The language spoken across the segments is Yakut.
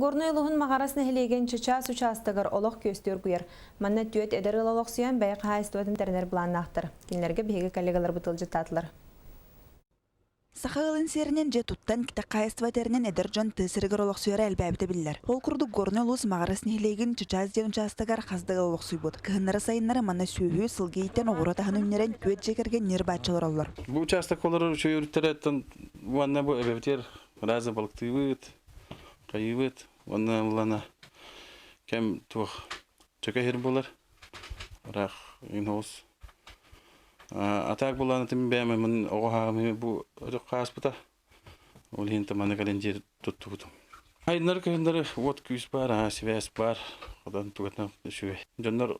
Горнай улууһун Маҕарас нэһилиэгин Чычаас учаастагар олох күөстүү оргуйар. Манна түөрт эдэр ыал олохсуйан бэйэ хаһаайыстыбатын тэринэр былааннаахтар. Кинилэргэ биһиги коллегаларбыт ыалдьыттаатылар. Саха ыалын сиэринэн дьиэ туттан, кэтэх хаһаайыстыба тэринэн эдэр дьон тыа сиригэр олохсуйара элбээбитэ биллэр. Ол курдук Горнай улуус Маҕарас нэһилиэгин Чычаас диэн учаастагар хас да ыал олохсуйбут. Кыһыннары-сайыннары манна сүөһү, сылгы ииттэн оҕуруот аһын үүннэрэн түөрт дьиэ кэргэн ньир бааччы олороллор. Бу учаастакка олорор үчүгэй өрүттэрэ уонна бу эбэбитигэр разы балыктыыбыт, хайыыбыт уонна ыллана кэм туох чөкө иһир буолар. Ыраах иҥ Атаак булаанытым бэйэм мин оҕо хааҕым бу өтөх хааспыта. Ол иһин таманы кэлэн дьиэ туттубутум. Айыннары кыһыннары уот күүс баар, аа сибээс баар. Одан тугатан үчүгэй. Дьоннор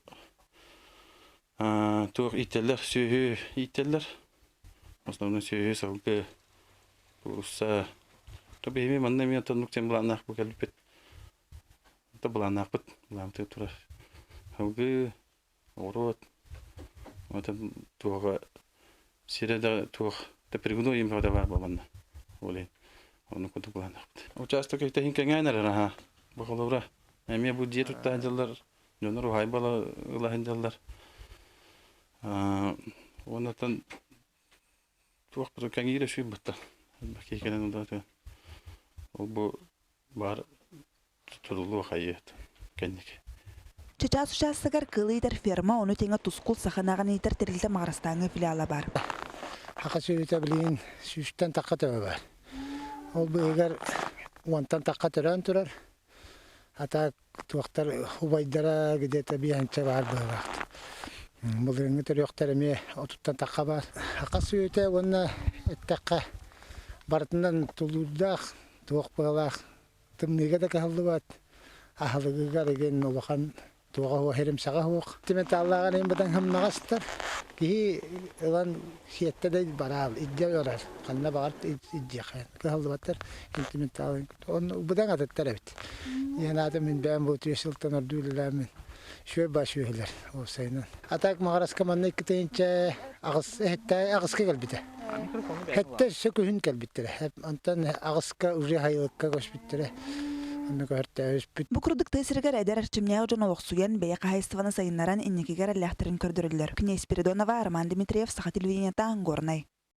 туох ииттэллэр, сүөһү ииттэллэр. Основной сүөһү, сылгы, куурусса. То биһими манна эмиэ оннук тем былааннаах бу кэлбиппит. То былааннаахпыт, былаамтыы турар. Сылгы, Оҕуруот ота туоҕа сирэ да туох да пригодной им да баар буоланна. Ол иһин ону курдук былааннаахпыт. Учаастак иһин кэҥээн эрэр аһаа. Бу холобура эмиэ бу дьиэ тутта сылдьаллар, дьоннор уһаайба ыла сылдьаллар. Уоннаттан туох бу кэҥиирэ үчүгэй бытта. Элбэх киһи кэлэн ылла Ол бу баар Тутуллуох хайыат кэнники. Чычаас учаастагар кыыл иитэр ферма, ону тэҥэ Тускул саха ынаҕын иитэр тэрилтэ Маҕарастааҥҥы филиала баар. Саха сүөһүтэ билигин сүүстэн тахха төбө баар. Ол быыһыгар уонтан тахха төрөөн турар. А туохтар убайдара где-то биэһинчэ баар быһыылаахтар. Былырыыҥҥы төрүөхтэр эмиэ отуттан тахха баар. Саха сүөһүтэ уонна эттэххэ барытынан тулуурдаах, туох быһыылаах Тымныыга да кыһаллыбат, аһылыгыгар игин улахан туоҕа суох, иримсэҕэ суох. Металлааҕар иһин быдан хымнаҕастар. Киһи ылан сиэттэ да бараал, илдьэ барар. Ханна баҕар илдьиэхэ. Кыһаллыбаттар сентименталын. Онно быдан атыттар эбит. Диэн аата мин бэйэм бу үтүө сылтан ордуу үлэлээммин сүө ба сүөһүлэр уопсайынан. А так Маҕараска манна икки аҕыс эһэттэй аҕыска кэлбитэ. Хэттэ өссө күһүн кэлбиттэрэ. Онтон аҕыска уже хайылыкка көспүттэрэ. Онно көһөртөөбүппүт. Бу курдук тыа сиригэр эдэр эрчимнээх дьон олохсуйан, бэйэ хаһаайыстыбаны сайыннаран инникигэ эрэллээхтэрин көрдөрөллөр. Князь Спиридонова, Роман Дмитриев, Саха телевидениета, Горнай.